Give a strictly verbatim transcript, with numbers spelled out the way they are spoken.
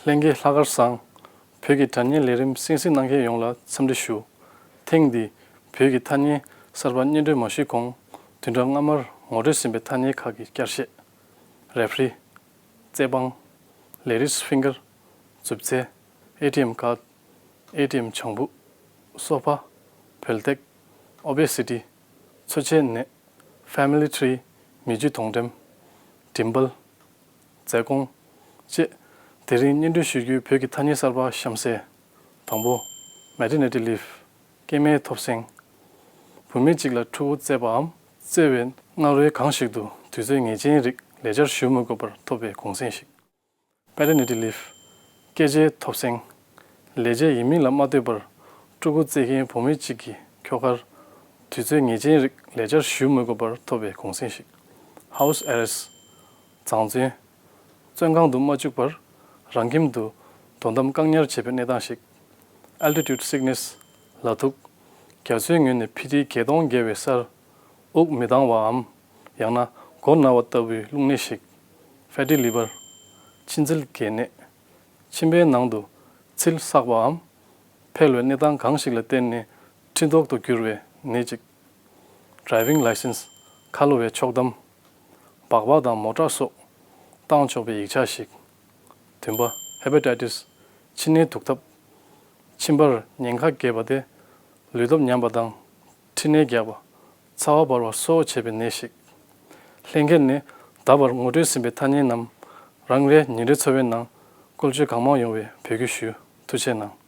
ལྷན་རྒྱས་ལྷག་དཀར་བཟང་། བོད་ཀྱི་དྲ་བརྙན་ལས་རིམ་གསན་གཟིགས་གནང་མཁན་ཡོངས་ལ་འཚམས་འདྲི་ཞུ། ཐེངས་འདིའི་བོད་ཀྱི་ཐ་སྙད་གསར་པ་སྙན་སྒྲོན་མ་ཞུས་གོང་། བདུན་ཕྲག་སྔ་མར་ངོ་སྤྲོད་ཟིན་པའི་ཐ་སྙད་ཁག་གི་བསྐྱར་བཤད། རེ་ཕི་རི། རྩེད་སྤང་། ལེ་ཌིས་ཕིང་གར། མཛུབ་རྩེ། ཨེ་ཊི་ཨེམ་ཀཱཌ། ཨེ་ཊི་ཨེམ་བྱང་བུ། སོ་ཕ། བོལ་སྟེགས། ཨོ་བེ་སི་ཊི། འཚོ་བྱེད་ནད། ཕེ་མི་ལི་ཊི་རི། མི་རྒྱུད་དོང་འགྲེམས། ཌིམ་པལ། མཛད་སྒོ་བཅས། དེ་རིང་སྙན་སྒྲོན་ཞུ་རྒྱུའི་བོད་ཀྱི་ཐ་སྙད་གསར་པ་གཤམ་གསལ། དང་པོ། མེ་ཊར་ནི་ཊི་ལིབ། སྐྱེས་མའི་ཐོབ་གསེང་། བུད་མེད་ཅིག་ལ་ཕྲུ་གུ་བཙས་པའམ་བཙས་པའི་སྔ་རོལ་གང་ཞིག་ཏུ་དུས་ཚོད་ངེས་ཅན་རིགས་ལས་བཅར་ཞུ་མི་དགོས་པར་ཐོབ་པའི་གུང་གསེང་ཞིག། པེ་ཊར་ནི་ཊི་ལིབ། སྐྱེས་ཆའི་ཐོབ་གསེང་། ལས་བྱེད་ཡིན་མིན་ལ་མ་ལྟོས་པར་ཕྲུ་གུ་བཙས་མཁན་བུད་མེད་ཅིག་གི་ཁྱོ་གར་དུས་ཚོད་ངེས་ཅན་རིགས་ལས་བཅར་ཞུ་མི་དགོས་པར་ཐོབ་པའི་གུང་གསེང་ཞིག། ཧའུ་སི་ཨེ་རེ་སི། བཟང་བཙོན། བཙོན་ཁང་དུ་མ་བཅུག་པར་རང་ཁྱིམ་དུ་དོ་དམ་བཀག་ཉར་བྱེད་པའི་གནས་སྟངས་ཤིག། ཨལ་ཊི་ཊུཌ་སིག་ནེ་སི། ལ་ཐུག། རྒྱ་མཚོའི་ངོས་ནས་ཕི་ཊི་བརྒྱད་སྟོང་བརྒལ་བའི་སར་དབུགས་མི་འདང་བའམ། ཡང་ན་མགོ་ན་བ་ལྟ་བུའི་རླུང་ནད་ཞིག། ཕེ་ཊི་ལི་བར། མཆིན་ཚིལ་གས་ནད། མཆིན་པའི་ནང་དུ་ཚིལ་བསགས་པའམ། འཕེལ་བའི་གནས་སྟངས་གང་ཞིག་ལ་བརྟེན་ནས་མཁྲིས་ཐོག་ཏུ་གྱུར་བའི་ནད་ཅིག། ཌ་རའི་ཝིང་ལའི་སེན་སི། ཁ་ལོ་བའི་ཆོག་ཐམ། སྦག་སྦག་དང་མོ་ཊ་སོགས་བཏང་ཆོག་པའི་ཡིག་ཆ་ཞིག། བདུན་པ། ཧེ་པ་ཊའི་ཊི་སི། མཆིན་ནད་འདུག་ཐབས། མཆིན་པར་ཉེན་ཁ་བརྒྱབ་པ་སྟེ། ལུས་སྟོབས་ཉམས་པ་དང་། མཁྲིས་ནད་རྒྱག་པ། ཚ་བ་འབར་བ་སོགས་བྱེད་པའི་ནད་ཞིག། ལྷན་རྒྱས་ནས་ད་བར་ངོ་སྤྲོད་ཟིན་པའི་ཐ་སྙད་རྣམས་རང་རེའི་ཉིན་རེའི་འཚོ་བའི་ནང་བཀོལ་སྤྱོད་གང་མང་ཡོང་བའི་འབོད་སྐུལ་ཞུ། ཐུགས་རྗེ་གནང་།